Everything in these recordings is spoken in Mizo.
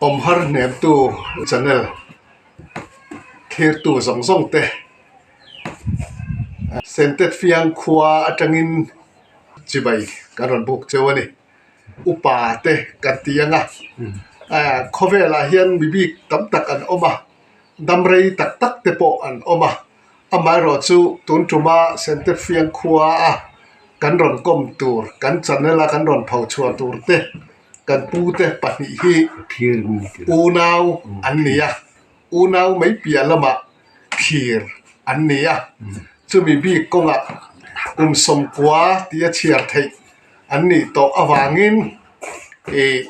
Awmhar hnemtu channel thirtu zawng zawng te Sentet Fiang khua atangin chibai kan rawn buk cheu a ni. Upa te kan ti ang a, khawvelah hian mi bik tam tak an awm a, dam rei tak tak te pawh an awm a. Amaherawhchu tun tuma Sentet Fiang khua a kan rawn kawm tur, kan channel a kan rawn pho chhuah tur te kan pute pahnih hi unau an ni a, unau mai piah lamah phir an ni a, chumi bik kawngah kum sawmkua tia chhiar theih an nih tawh avangin ih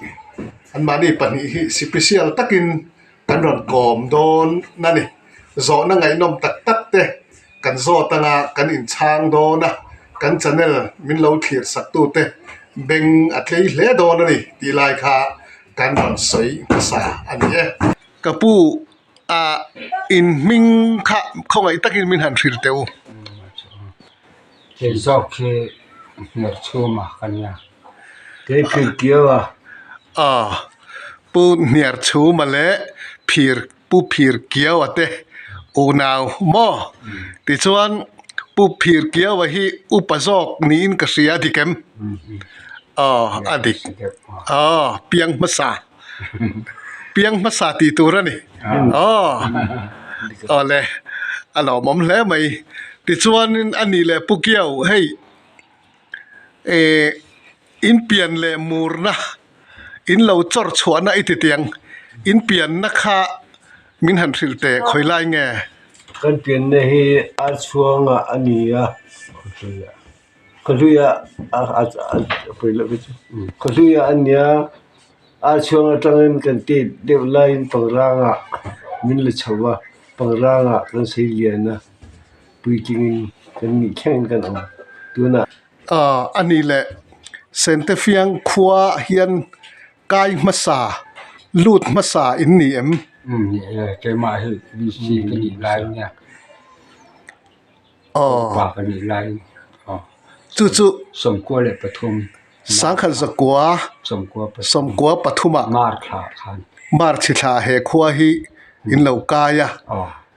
anmahni pahnih hi sipisial takin kan rawn kawm dawn a ni. Zawhna ngaihnawm tak tak te kan zawt anga kan inchhang dawn a, kan channel min lo thlir sak tute beng a tlei hle dawn a ni tih lai kha kan rawn sawi hmasa a ni e. Ka pu ah in hming kha khawngaih takin min han hrilh teh u. Kei zawk khi hmer chhuma ka nia. Kei phir kiau a. Aw, Pu Hniar Chhuma leh Phir Pu Phir Kiaua te unau maw? Tichuan Pu Phir Kiaua hi upa zawk niin ka hria a dik em? Aw a dik. Aw piang hmasa. Piang hmasa tih tur a ni. Aw awle a lawmawm hle mai. Tichuanin a nih leh Pu Kiau hei eh in pian leh murna In lo chawr chhuahna i ti tiang. In pianna kha min han hrilh teh khawi lai nge? Kan pianna hi a chhuangah a ni a, khawhluiah khawhluiah a ni a, a chhuang atangin kan tet deuh laiin pangrangah min la chho a, pangrangah kan sawi lian a, puitlingin kan nih thlengin kan awm tunah. A ni leh Sentefiang khua hian kai hmasa, lut hmasa in ni em? Umm ni e, keimah hi VC ka nih lai nia. Upa ka nih lai aw. Chu chu 93. Sangkhat zakua 93 ah March thla khan. March thla he khua hi in lo kai a.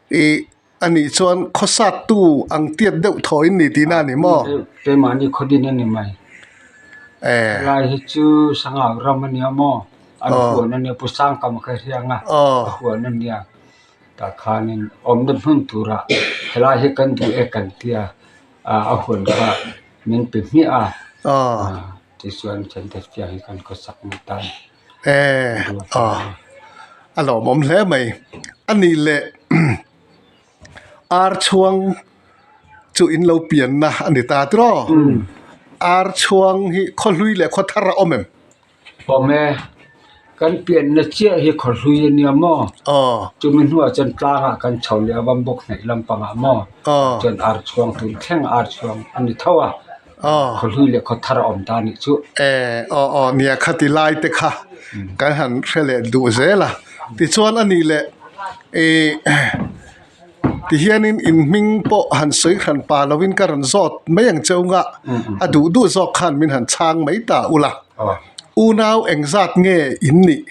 I A nih chuan khawsattu ang tiat deuh thaw in ni tihna a ni maw? Keimahni khawdin a ni mai. Helai hi chu Sangau ram a nia maw? An huan a nia, Pu Sangkam a kha hriang a, a huan a nia. Tah khanin awmna hmun turah helai hi kan duh e kan tia, a huan kha min pe hmiah a. Tichuan Chandachia hi kan khawsak ni ta. E aw a lawmawm hle mai. A nih leh ar chhuang chu in lo pianna a ni ta tiraw? Ar chhuang hi khawhlui leh khawthar a awm em? Awm e. Kan pianna chiah hi khawhlui a nia maw? Aw. Chumi hnuah chuan tlangah kan chho leh a Vambawk hnaih lampangah maw? Aw. Chuan ar chhuang tun thleng ar chhuang a ni tho a. Khawhlui leh khawthar a awm ta nih chu. E aw aw nia khati lai te kha kan han hre leh duh zel a. Tichuan a nih leh ih tihianin in hming pawh han sawi hran pa lovin ka rawn zawt mai ang che unga a duh duh zawk khan min han chhang mai ta ula. Unau engzat nge in nih?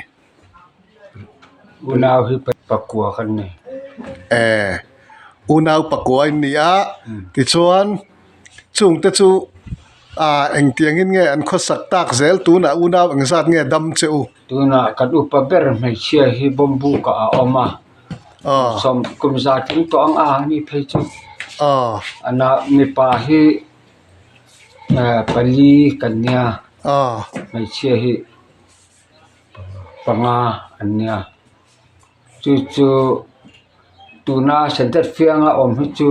Unau hi pakua kan ni. E, unau pakua in ni a, tichuan chungte chu ah engtiangin nge an khawsak tak zel tunah unau engzat nge dam che u? Tunah kan upa ber hmeichhia hi Bawmbukah a awm a, sawm kum za tling tawh ang a ni phei chu. A na mipa hi pali kan nia, hmeichhia hi. Panga an nia chu chu tuna center fianga awm hi chu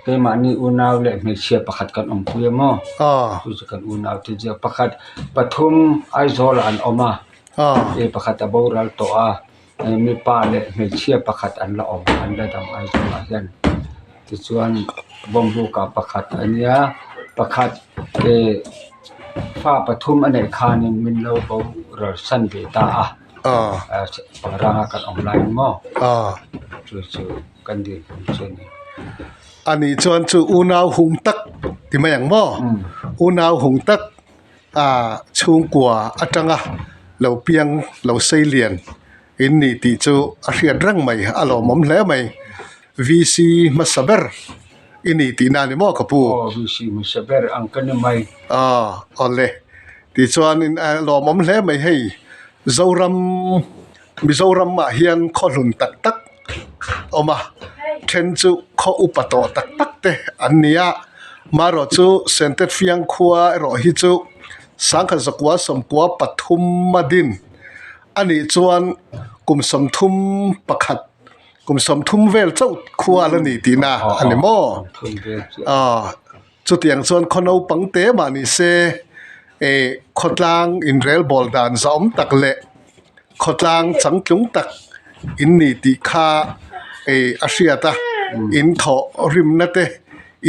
keimahni unau leh hmeichhia pakhat kan awm pui a maw chu chu kan unau te zia pakhat pathum Aizawl ah an awm a hei pakhat a boral tawh a mipa leh hmeichhia pakhat an la awm an la dam Aizawl ah hian tichuan bawnghnuk ah pakhat a nia pakhat eh. Fa pathum a neih khanin min lo boral san ve ta a, pangranga kan awm laiin maw chu chu kan dinhmun chu a ni. A nih chuan chu unau hung tak ti mai ang maw? Unau hung tak chhungkua atanga lo piang lo sei lian. In ni tih chu a hriat reng mai a lawmawm hle mai. VC hmasa ber i ni tihna a ni maw ka pu? Aw VC hmasa ber ang ka ni mai. Aw awle tichuanin a lawmawm hle mai hei Zoram Mizoram ah hian khaw hlun tak tak a awm a then chu khaw upa tawh tak tak te an ni a marawh chu Sentetfiang khua erawh hi chu sangkhat zakua sawmkua pathum a din a nih chuan kum 31 kum 30 vel chauh khua la ni tihna a ni maw aw chutiang chuan khaw naupang te mah ni se eh khawtlang inrelbawl dan zahawm tak leh khawtlang changtlung tak in ni tih kha eh a hriat a in thawh rimna te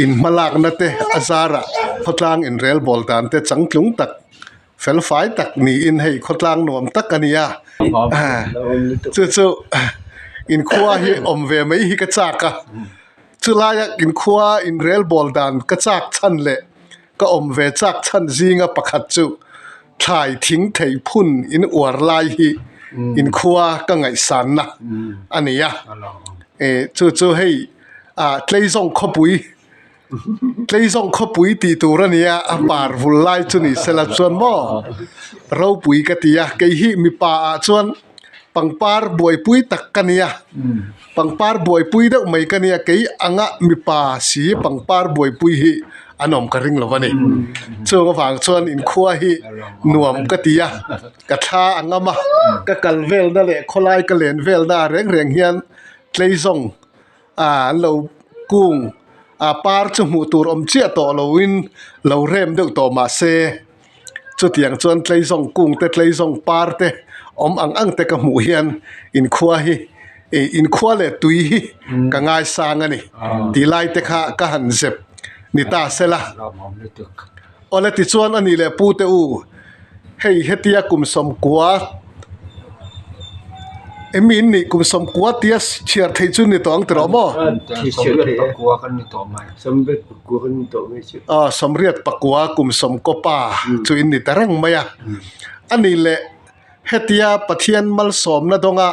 in hmalakna te a zarah khawtlang inrelbawl dan te changtlung tak. Fel fai tak niin hei khawtlang nuam tak a ni a, chu chu inkhua hi awm ve mai hi ka chak a, chulaia inkhua inrel bawl dan ka chak chhan leh ka awm ve chak chhan zinga pakhat chu thlai thing thei phun in uar lai hi inkhua ka ngaihsanna a ni a, chu chu hei ah Tleizawng khawpui. Tleizawng khawpui tih tur a nia, a par vul lai chu ni sela chuan maw ropui ka ti a, kei hi mipa ah chuan pangpar buaipui tak ka nia, pangpar buaipui deuh mai ka nia, kei anga mipa si pangpar buaipui hi an awm ka ring lo a ni. Chung avang chuan inkhua hi nuam ka ti a, ka thla a ngam a, ka kal velna leh khawlai ka len velna reng reng hian Tleizawng Ah an lo kung ah par chu hmuh tur awm chiah tawh loin lo rem deuh tawh mah se chutiang chuan tleizawng kung te tleizawng par te awm ang ang te ka hmuh hian inkhua hi ih inkhua leh tui hi ka ngaisang a ni tih lai te kha ka han zep ni ta sela awle tichuan a nih leh pu te u hei hetia kum sawmkua emi in nih kum sawmkua tia chhiar theih chu ni tawh ang tiraw maw? Aw sawmriat pakua kum sawmkaw pa chu in ni ta reng mai a a nih leh hetia Pathian malsawmna dawnga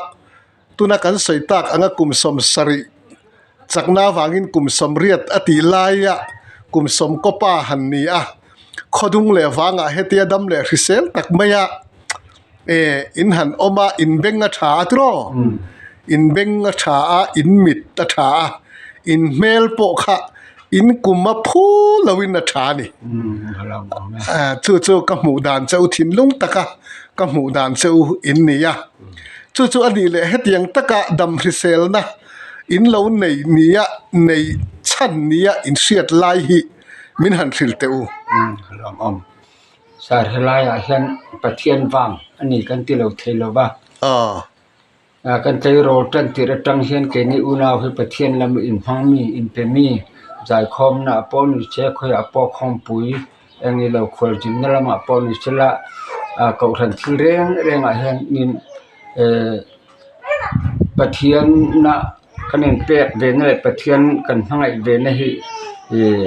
tuna kan sawi tak anga kum 70 Chakna avangin kum 80 a tih laia kum 10 pa han ni a, khawdung leh vangah hetia dam leh hrisel tak maia eh in han awm a, in beng a tha a tiraw? In beng a tha a, in mit a tha a, in hmel pawh kha in kum a phu loin a tha a ni. Chu chu ka hmuh dan che u thinlung taka ka hmuh dan che u in ni a. Chu chu a nih leh hetiang taka dam hriselna In lo nei nia nei chhan nia in hriat lai hi min han hrilh teh u. Lawm awm. Sir helaiah hian Pathian vang a ni kan ti lo thei lo va. Kan tleirawl tan tirh atang hian keini unau hi Pathian lam inhmang mi, inpe mi, zaikhawmna ah pawh ni se, khawiah pawh khawmpui eng ni lo khualzinna lamah pawh ni sela kohhran thil reng rengah hian in eh Pathianna kan inpek ve na leh Pathian kan hmangaih ve na hi ih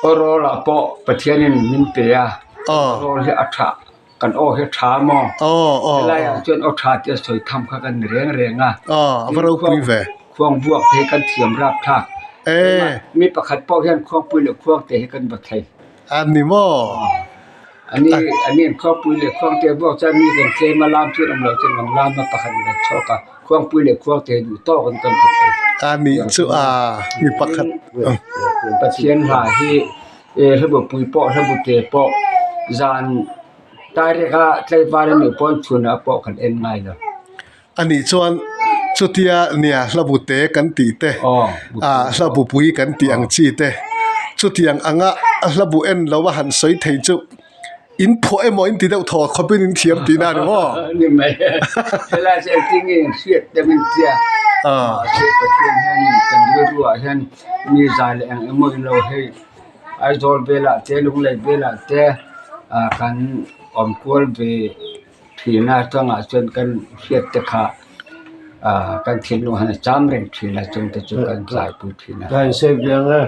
aw rawl ah pawh Pathianin min pe a aw rawl hi a tha kan aw hi a tha maw helai ah chuan aw tha tih a sawi tham kha kan ni reng reng a khuang buak te hi kan thiam rap thlak mi pakhat pawh hian khuangpui leh khuang te hi kan va thei. A ni maw? Ani ani an khuangpui leh khuangte buak chuan mi kan tlem a lam chu an awm lo chuan kan lam a pakhat in kan chhuak a, khuangpui leh khuangte duh tawk in kan ti thei. A nih chu a mi pakhat. Pathian hla hi e hlabupui pawh hlabute pawh zan tairek a tlaivar a nih pawn chhunah pawh kan en ngai lo. A nih chuan chutia nia hlabute kan tih te ah hlabupui kan tih ang chi te chutiang anga hlabu en lo a han sawi thei chu in phuah emaw in ti deuh thaw khawpin in thiam tihna a ni maw? Ni mai helai chu engtin nge in hriat deuh in tia mahse Pathian hian kan rilruah hian mi zai leh eng emaw in lo hei Aizawl velah te Lunglei velah te ah kan awm kual ve. Thihna atangah chuan kan hriat te kha ah kan thinlung han a cham reng thin a chungte chu kan zaipui thin a. Ka han sawi ve ang a,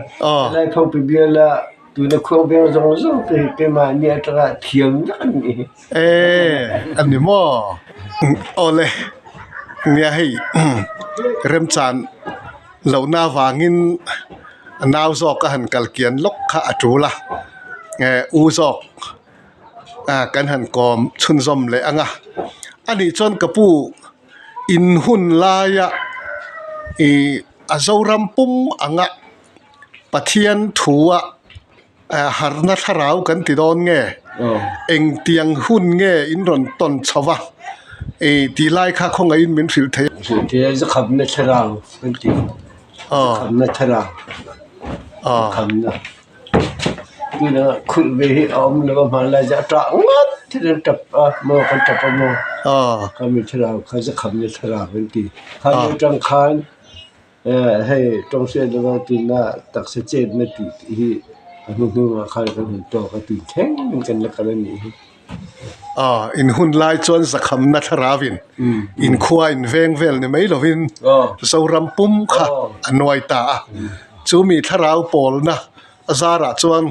helai Phawngpi biala Tuna khuang veng zawng zawng te hi keimahni atanga thiam vek an nih hi. E a ni maw? Awle, nia hei remchan lohna avangin a nau zawk a han kal kian lawk kha a tul a, u zawk kan han kawm chhunzawm leh ang a. Anih chuan ka pu in hun laia ih a Zoram pum anga Pathian thua harna thlarau kan ti dawn nge? Engtiang hun nge in rawn tawn chho va? Tih lai kha khawngaihin min hrilh thei. Hrilh thei a, zakhamna thlarau kan ti. Zakhamna thlarau. Zakhamna. Tuna khulh ve hi a awm lo a hmanlai chu a ṭah ngawt thil an ṭap a maw kan ṭap a maw? Khami thlarau kha zakhamna thlarau kan ti. Khami aṭang khan. Hei tawng hriat lova tuna taksa chetna tih tih hi a hnuhnungah khan kan han tawk a tih thleng in kan la kal a nih hi. Aw, in hun lai chuan zakhamna thlarauin inkhua in veng vel ni mai lovin Zoram pum kha a nuai ta a. Chumi thlarau pawlna a zarah chuan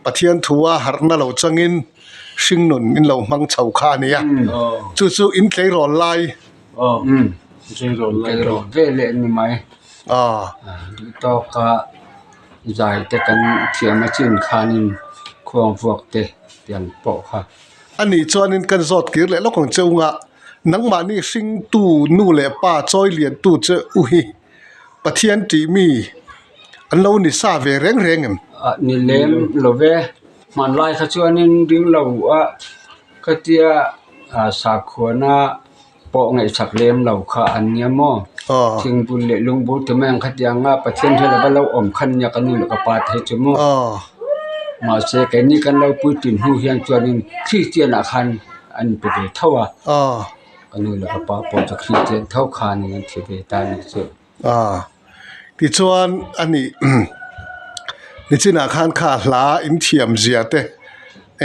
Pathian thua harhna lo changin hringnun in lo hmang chho kha a ni a. Chu chu in tleirawl lai Tleirawl ve leh ni mai. Duh tawka zai te kan thiam a chin khanin khuang vuak te tiang pawh kha. A nih chuanin kan zawt kir leh lawk ang che unga nangmahni hringtu nu leh pa chawi liantu che u hi Pathian tih mi an lo ni sa ve reng reng em? Ni lem lo ve. Hmanlai kha chuanin ding lo a khatia sakhuana pawh ngaihsak lem lo kha an nia maw? Thingbul leh lungbul te mai ang khatiang a Pathian hriat ava lo awm khan nia ka nu leh ka pa te hi chu maw? Mahse keini kan lo puitlin hnu hian chuanin Kristian ah khan an inpe ve tho a, ka nu leh ka pa pawh chu Kristian tho khanin an thi ve ta a nih chu. Tichuan a nih nichinah khan kha hla inthiam zia te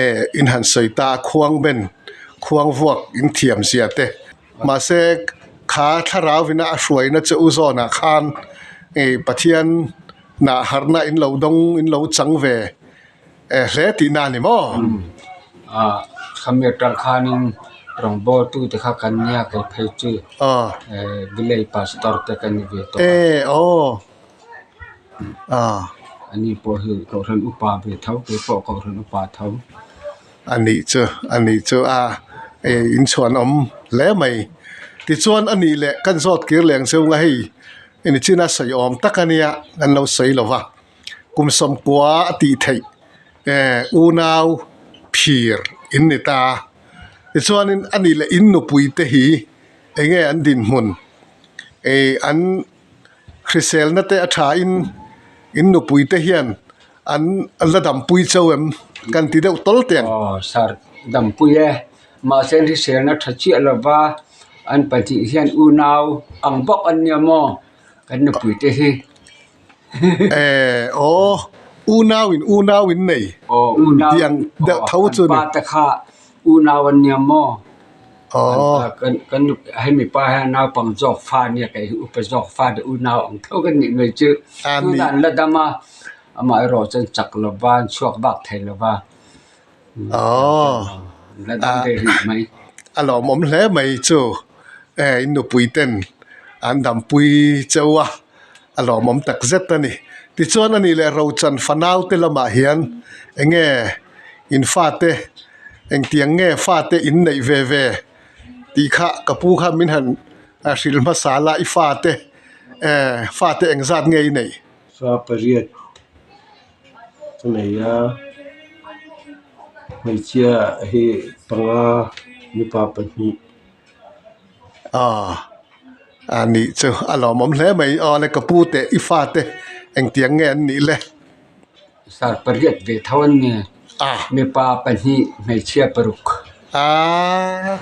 eh in han sawi ta a khuang ben khuang vuak inthiam zia te mahse kha thlarau ina a hruaina che u zawnah khan eh Pathian nah harhna in lo dawng in lo chang ve eh hle tihna a ni maw? Ah khami atang khanin rawngbawltu te kha kan nia kei phei chu eh village pastor te ka ni ve tawh a. Eh aw ah. Ani pawh hi kohhran upa ve tho kei pawh kohhran upa tho. A nih chu a nih chu a eh inchhuanawm hle mai. Tichuan a nih leh kan zawt kir leh ang che unga hei nichin a sawi awm tak a nia kan lo sawi lo va. Kum sawmkua a tih theih eh unau phir in ni ta a. Tichuanin a nih leh in nupui te hi eng nge an dinhmun eh an hriselna te a tha in in nupui te hian an la dampui chauh em kan ti deuh tawl teh ang. Aw sir dampui e mahse hriselna tha chiah lova an pahnih hian unau ang bawk an nia maw kan nupui te hi. Eh aw unau in unau in nei tih ang deuh tho chu ni. Pa te kha unau an nia maw? Kan hemi pa hian naupang zawk fa nia kei hi upa zawk fa te unau ang tho kan nih mai chu. Tunah an la dam a, amaherawh chuan chak lova an chhuak vak thei lova. An la dam ve rih mai. A lawmawm hle mai chu eh in nupui ten an dampui cheu a. A lawmawm tak zet a ni. Tichuan a nih leh Rochan fanaute lamah hian eng nge in fate engtiang nge fate in neih ve ve tih kha ka pu kha min han hrilh hmasa la i fate eh fate engzat nge i neih? Fa pariat ka nei a, hmeichhia hi panga mipa pahnih. Aw a nih chu a lawmawm hle mai aw le ka pu teh i fate engtiang nge an nih le. Sar pariat ve tho an ni mipa pahnih hmeichhia paruk. Aaa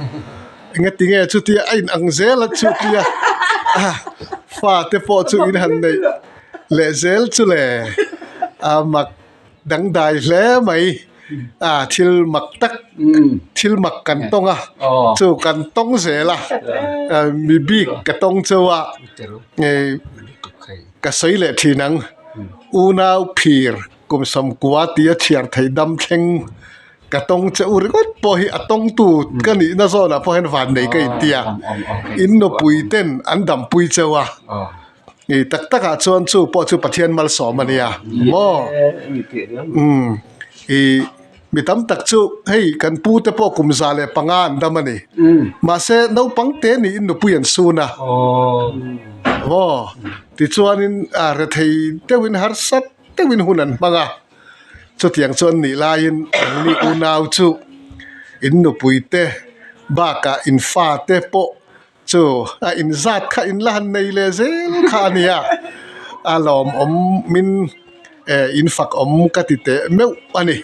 engati nge chutia a in ang zel a chutia fate pawh chu in han neih leh zel chu le a mak. Dangdai hle mai a thil mak tak thil mak kan tawng a chu kan tawng zel a mi bik ka tawng chauh a ka sawi leh thin ang unau phir. Kum 90 tia chhiar thei dam thleng ka tawng che u ringawt pawh hi a tawngtu ka nihna zawnah pawh hian van nei ka inti a, in nupui ten an dampui cheu a, i tak takah chuan chu pawh chu Pathian malsawm a nia maw? Umm i mi tam tak chu hei kan pu te pawh kum 105 an dam a ni, mahse naupang te niin nupui an sun a, maw? Tichuanin a rethei deuhin harsat deuhin hun an hmang a. Chutiang chuan nih laiin anni unau chu in nupuite bakah in fate pawh chu a inzat kha in la han nei leh zel kha a nia, a lawmawm min eh in fak awm ka ti teh meuh a ni.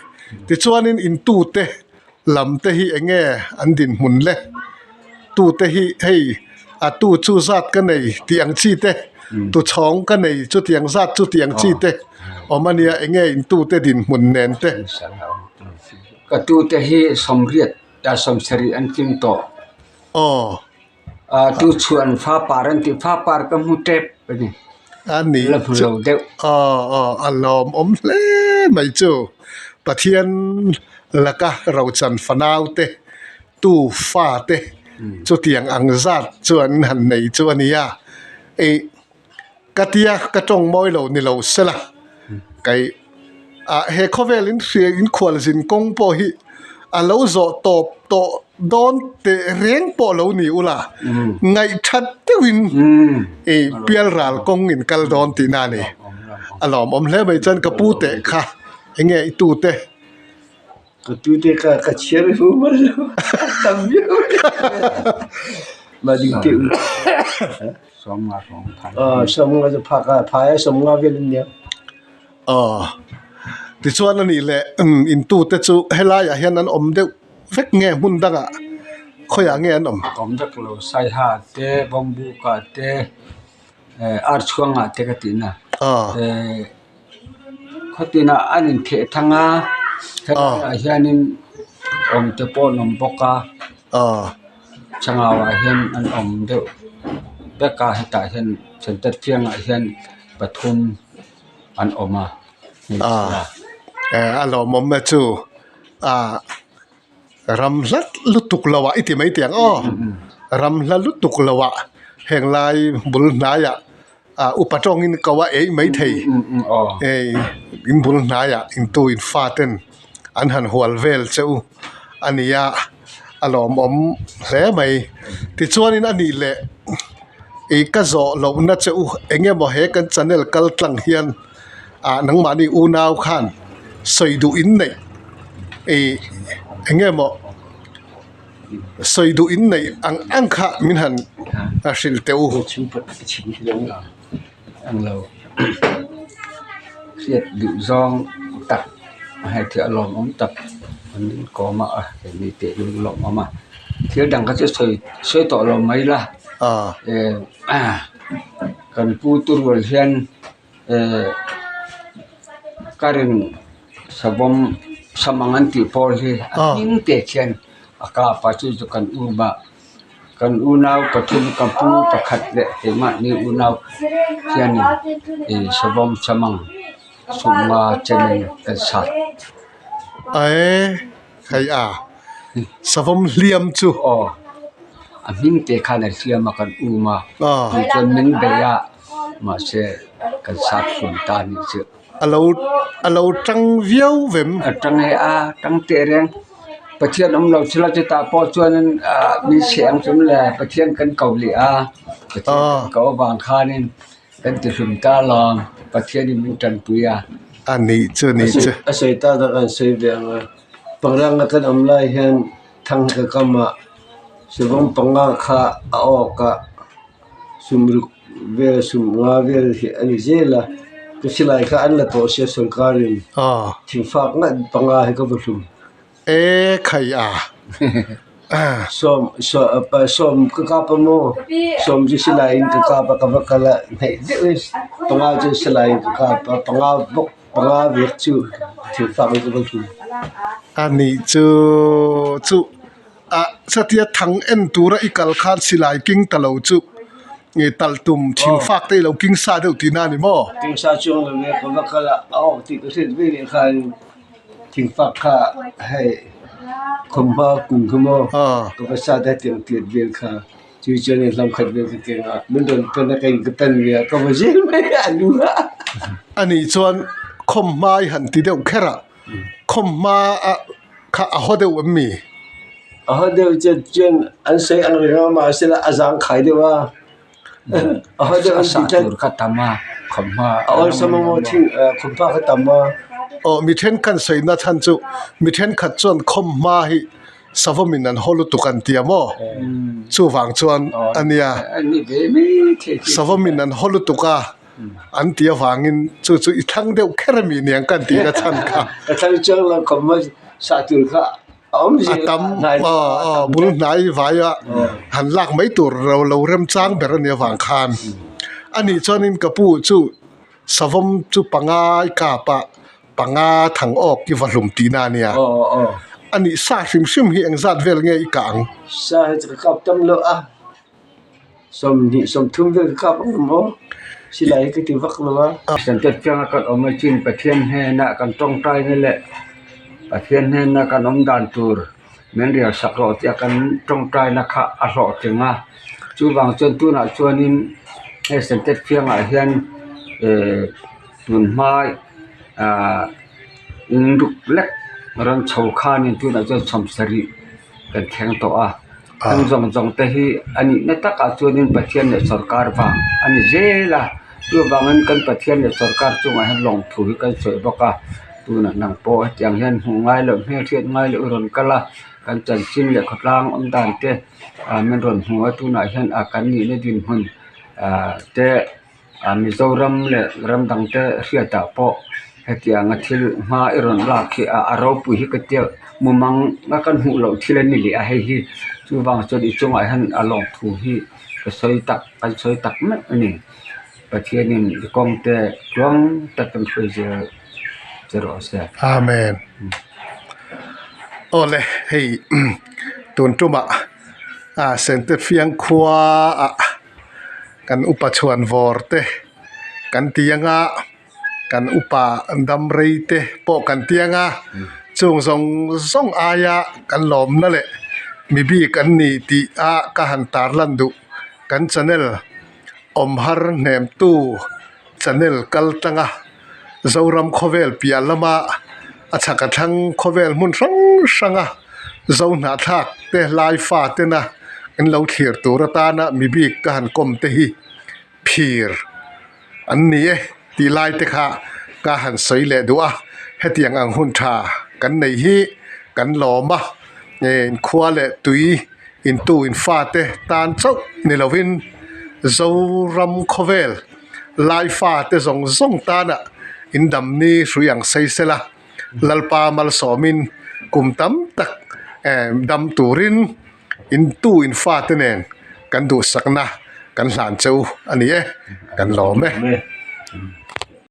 Tichuanin in tute lam te hi eng nge an dinhmun le? Tute hi hei a tu chu zat ka nei tih ang chi te, tu chhawng ka nei chutiang zat chu tih ang chi te awm a nia eng nge in tute dinhmun nen te. Ka tute hi sawmriat a sawmsarih an tling tawh. Aw. A tu chhuan fa par an tih fa par ka hmu tep a ni. A ni La hmu lo deuh. Aw aw a lawmawm hle mai chu. Pathian laka rochan fanau te tu fa te chutiang ang zat chuan in han nei chu a nia. Ih ka tia ka tawng mawi lo ni lo sela kei ah he khawvel in hria in khual zin kawng pawh hi a lo zawh tawp tawh dawn teh reng pawh lo ni ula ngaih that deuhin ih pial ral kawng in kal dawn tihna a ni. A lawmawm hle mai chuan ka pu teh kha eng nge i tute. Ka tute kha ka chhiar hu mal lo tam viau mahni te u sawmnga chu phak a phai a sawmnga vel an nia. Aw tichuan a nih leh in tute chu helaiah hian an awm deuh vek nge hmun dangah khawiah nge an awm? Awm vek lo Saiha te Bawngbuka te Archhuanga te ka tihna Khawtinah an intheh thang a, helaiah hianin awm te pawh an awm bawk a, changauah hian an awm deuh vek a, hetah hian center fiangah hian pathum an awm a hmeichhia. A lawmawm e chu ram hlat lutuk lo ah i ti mai tih ang aw, ram hla lutuk lo ah heng lai bul hnaiah. Ah upa tawngin ko a ei mai thei hei in bul hnaiah intu in fa ten an han hual vel che u a nia a lawmawm hle mai tichuanin a nih leh ih ka zawh lohna che u eng emaw he kan channel kal tlang hian ah nangmahni unau khan sawi duh in neih ih eng emaw. Sawi duh in neih ang ang kha min han hrilh teh u. Ang lo hriat duh zawng tak hei thil a lawmawm tak an inkawm a hemi teh hi a lawmawm a thil dang kha chu sawi sawi tawh lo mai la kan pu te rual hian. Eh ka rin savawm sam ang an tih pawl hi a hming te khian a kap a chu chu kan um a kan unau pathum ka pu pakhat leh keimahni unau hianin ih savawm sam ang sumnga chenin kan sat. Ae hei a savawm hliam chu. Aw a hming te khan a hliam a kan um a chu chuan min bei a. Mahse kan sap hlum ta a nih chu. A lo a lo tang viau vem. A tang e a tang teh reng. Pathian awm lo chula chutah pawh chuanin ah min chhe ang chu le Pathian kan ko leh a. Pathian kan ko avang khanin kan ti hlum ta alawm. Pathianin min tanpui a. A nih chu nih chu. A sawi ta tak an sawi ve ang a. Pangranga kan awm lai hian thang ka kam a savawm panga kha a awk a. Sumruk vel sum nga vel hi a ni zel a ka silai kha an la tawh sia sorkarin thingfak ngat panga hi ka va hlum. E khai a. Sawm sawm ka kap a maw sawm chu silai in ka kap a ka va kal a hnaih deuh in panga chu silai in ka kap a panga bawk panga vek chu thingfak in ka va hlum. A nih chu chu. Ah satia thang en tura i kal khan silai king ta lo chu. Talh tum thingfak te i lo king sa deuh tihna a ni maw? King sa chuang lo ve ka va kal a, a awk tih ka hriat ve leh khan thingfak kha hei khawmhma kung kha maw ka va sat a tiang tiat vel kha chu chuan in hlam khat vel ka keng a, min rawn pan a ka in ka pan ve a ka va zel mai a a lu a. A nih chuan khawmhma i han ti deuh kher a, khawmhma kha a haw deuh em mi? A haw deuh chuan chuan an sawi ang reng a mahse la a zang khai deuh a a haw deuh an tih tlat tur kha tam a khawmhma a awlsam a maw thing khawmhma kha tam a. Aw mi thenkhat sawi na chhan chu mi thenkhat chuan khawmhma hi savawmin an haw lutuk an ti a maw chuvang chuan a nia savawmin an haw lutuk a. An ti avangin chu chu i thlang deuh kher a mi niang ka tih na chhan kha. Ka thlang chiang lo khawp mai sah tur kha a awm zel a tam aw bul hnai vai a han lak mai tur ro lo remchang ber a nih avang khan a nih chuanin ka pu chu savawm chu panga i kap a panga thang awk i va hlum tihna a nia a nih sa hrim hrim hi engzat vel nge i kah ang? Sa hi chu ka kap tam lo a. Sawmhnih sawmthum vel ka kap ang maw? Silai hi ka ti vak lo a. Santet fianga kan awm a chin Pathian hnenah kan tawngtaina leh Pathian hnena kan awm dan tur min rial sak rawh tih a kan tawngtaina kha a hlawhtling a. Chuvang chuan tunah chuanin hei Santet fiangah hian eh tun hma ah in ruk lek rawn chho khanin tunah chuan sawmsarih kan thleng tawh a. An zawng zawng te hi a nihna takah chuanin Pathian leh sawrkar vang a ni zel a, chuvangin kan Pathian leh sawrkar chungah hian lawngthu hi kan sawi bawk a, tunah nang pawh hetiang hian hmuh ngai loh hmelhriat ngai loh i rawn kal a, kan chanchin leh khawtlang awm dan te ah min rawn hmu a tunah hian ah kan nihna dinhmun ah te. Mizoram leh ram dang te hriatah pawh hetianga thil hma i rawn lak hi a ropui hi ka tia mumang a kan hmuh loh thil a ni leh a hei hi chuvang chuan i chungah hian a lawngthu hi ka sawi tak kan sawi tak meuh a ni Pathianin i kawng te tluang takin hruai zel che rawh se. Amen. Awle hei tun tumah Sente Fiang khua ah. Kan upa chhuan vawr te kan ti anga kan upa dam rei te pawh kan ti anga chung zawng zawng aia kan lawmna leh mi bik an ni tih a ka han tarlan duh kan channel awm har hnem tu channel kal tanga Zoram khawvel piah lama a chhak a thlang khawvel hmun hrang hranga Zo hnahthlak te lai fa tena an lo thlir tur atana mi bik ka han kawm te hi phir an ni e tih lai te kha ka han sawi leh duh a, hetiang ang hun tha kan nei hi kan lawm a, inkhua leh tui intu infa te tan chauh ni lovin Zoram khawvel lai fa te zawng zawng tana indamni hrui ang sei sela. Lalpa malsawmin kum tam tak dam turin in tu in fate nen kan duhsakna kan hlan cheu a ni e, kan lawm e.